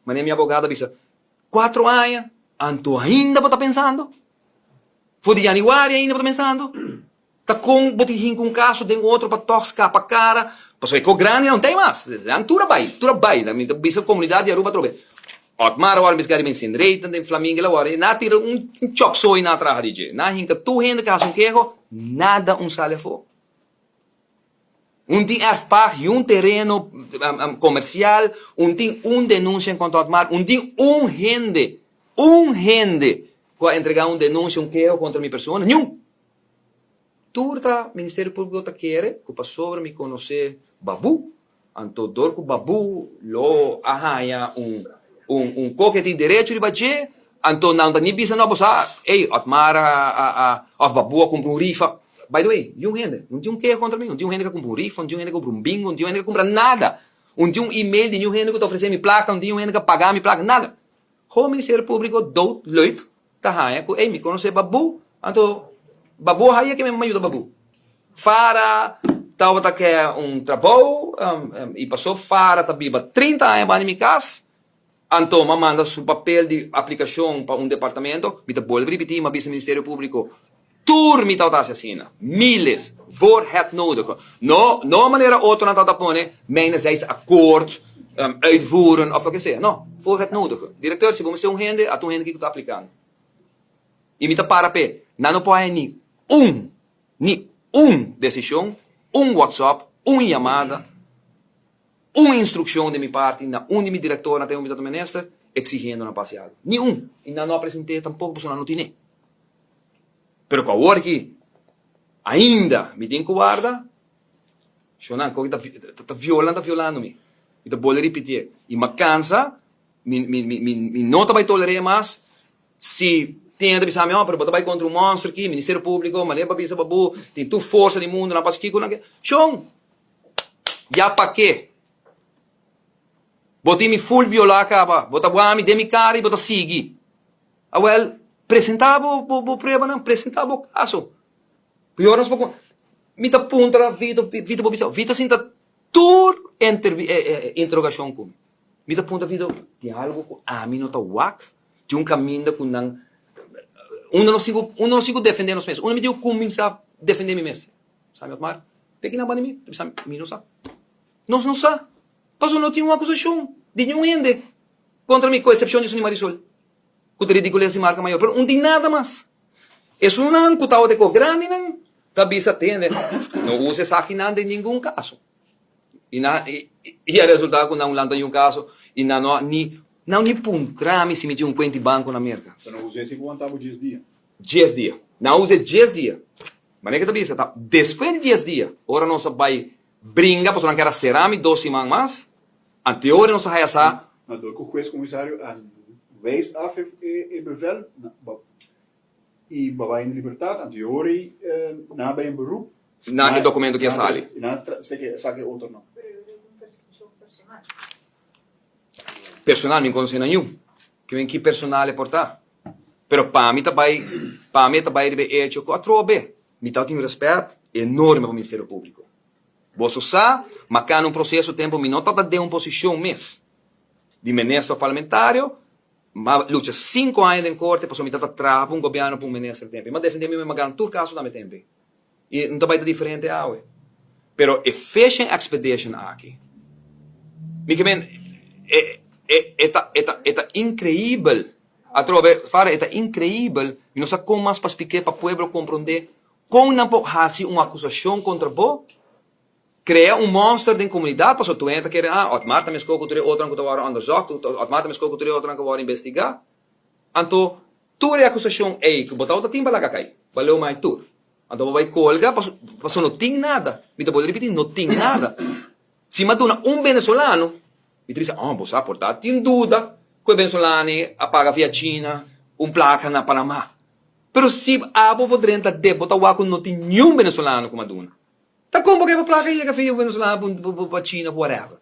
Manera mi abogado a bisa, 4 aña, anto ainda bo ta pensando? For di januari ainda bo ta pensando? Ta con bo tin un caso den otro pa toch scapa cara? Paso e cos grandi no tin mas. Tur a bay, tur a bay. Mi ta bisa comunidad di Aruba trobe. Otmar awor mis gari men reiten den Flamingo awor na tira un chop soy na traha DJ. Na hinka tu hende que hace un keho, nada un sale afo. Un tin erfpacht y un tereno comercial, un tin un denuncia en cuanto a Otmar, un tin un hende cu a entrega un denuncia, un keho contra mi persona, ningun. Tur ta Ministerio Publico ta kere cu pasobra mi conoce Babu, anto dor cu Babu lo a haya un cos cu tin derecho riba dje, anto nan ta ni bisa no bosa, ey, Otmar a of Babu a cumpra un rifa. By the way, un hende, no tin un keho contra mi, no tin un hende cu a cumpra un rifa, no tin un hende cu a cumpra un bingo, no tin un hende cu a cumpra nada. No tin un email di ningun hende cu ta ofrece mi placa, no tin un hende cu a paga mi placa, nada. Gewoon Ministerio Publico dood leuk ta haya cu, ey, mi conoce Babu, anto Babu haya cu mi ayuda Babu. Fara tabata ke un trabou y paso Fara ta biba 30 aña banda mi cas, anto m'a manda su papel di aplicacion pa un departamento, mi ta bolbe ripiti, m'a bisa Ministerio Publico, tur mi tabata haci asina, miles, voor het nodige. No, no manera otro nan tabata pone, mijnerzijds akkoord, uitvoeren of loke sea. No, voor het nodige. Directeur, si bo mester un hende, ata un hende cu ta aplicando. Y mi ta para pe, nan no por haya ni un decision, un WhatsApp, un yamada, un instruccion di mi parti na un di mi director na tempo mi minister exigiendo nan pa haci algo. Ni un. Y nan no a presenta tampoco, pasobra nan no tin. Pero cu awor aki, ainda mi tin cu warda, shonan, ta, ta, ta violando, ta violando mi. Mi ta bolbe ripiti. Y m'a cansa, mi no ta bay tolera mas, si tin hende bisa mi, oh, pero bo ta bay contra un monster aki, Ministerio Publico, manera pa bisa Babu, tin tur forsa di mundo, nan pas kiko, nan ke. Shon, ya pa ke? Bo tin mi full viola caba, bo ta mi den mi cara y bo ta sigui. Ah, well, presenta bo prueba nan, presenta bo caso. Pior nos poco, mi ta puntra Vito, Vito bo bisa, Vito sinta tur interrogacion cu mi. Mi ta puntra Vito, tin algo cu ami no ta wak? Tin un caminda cu nan, unda no sigo defende nos mes, unda mi digo cuminsa defende mi mes. Sabe, Otmar? Te ki nan bani mi? Mi no sa. Nos no sa. Paso no tin un acusacion di ningun hende contra mi, cu excepcion di Sonny Marisol. Cu ta ridiculez di marca mayor. Pero no tin nada mas. Esunnan cu tawata cu grandi nan, ta bisa tende, no usa esaki nan den ningun caso. Y a resulta cu nan lanta un caso y nan no ni puntra mi si mi tin un cuenta di banco na America. Anto nan usa esey pa wanta 10 dia. 10 dia. Nan usa 10 dia. Mas cu ta bisa, ta despues di 10 dia, ora nos bay bringa, pasobra nan kier sera mi 2 siman mas, anterior nos a sa. Maar door cu hues commissario a wijs af e bevel y bo a bay in libertad, anterior nan a bay in beroep. Na e documento cu a sali. Na saca otro no. Pero e un persecucion personal. Personal, mi conoce ningun. Cu men ki personal e por ta. Pero pa mi tambe, pa mi tambe riba hecho cu atrobe, mi ta tin respet enorme pa Ministerio Publico. Bo sa, m'a cana un proceso tempo mi no ta den un posicion mes di minister parlamentario, m'a lucha 5 aña den corte, pasobra mi ta traha pa un gobierno, pa un minister tempo. M'a defende mi, m'a gana tur caso na mi tempo. Y no ta diferente awe. Pero e fishing expedition aki, mi ke men, e ta increibel. Atrobe, fara, e ta increibel. Mi no sa con mas pa splica pa pueblo comprende con nan por haci un acusacion contra bo, crea un monster den comunidad, pasobra tur hende ta kere, ah, Otmar ta mescos cu tur e otro cu ta wordo onderzocht, Otmar ta mescos cu tur e otro cu wordo investiga. Anto, tur e acusacion ey, cu bo ta tin balaga cay, baleu mai tur. Anto, bo bay colga, paso no tin nada. Mi ta bolbe ripiti, no tin nada. Si m'a duna un venezolano, mi ta bisa, oh, bo sa, por ta tin duda cu e venezolano a paga via China un placa na Panama. Pero si abo por drenta de, bo ta wak no tin ningun venezolano cu m'a duna. Ta como cu e placa yega via venezolano pa China, whatever.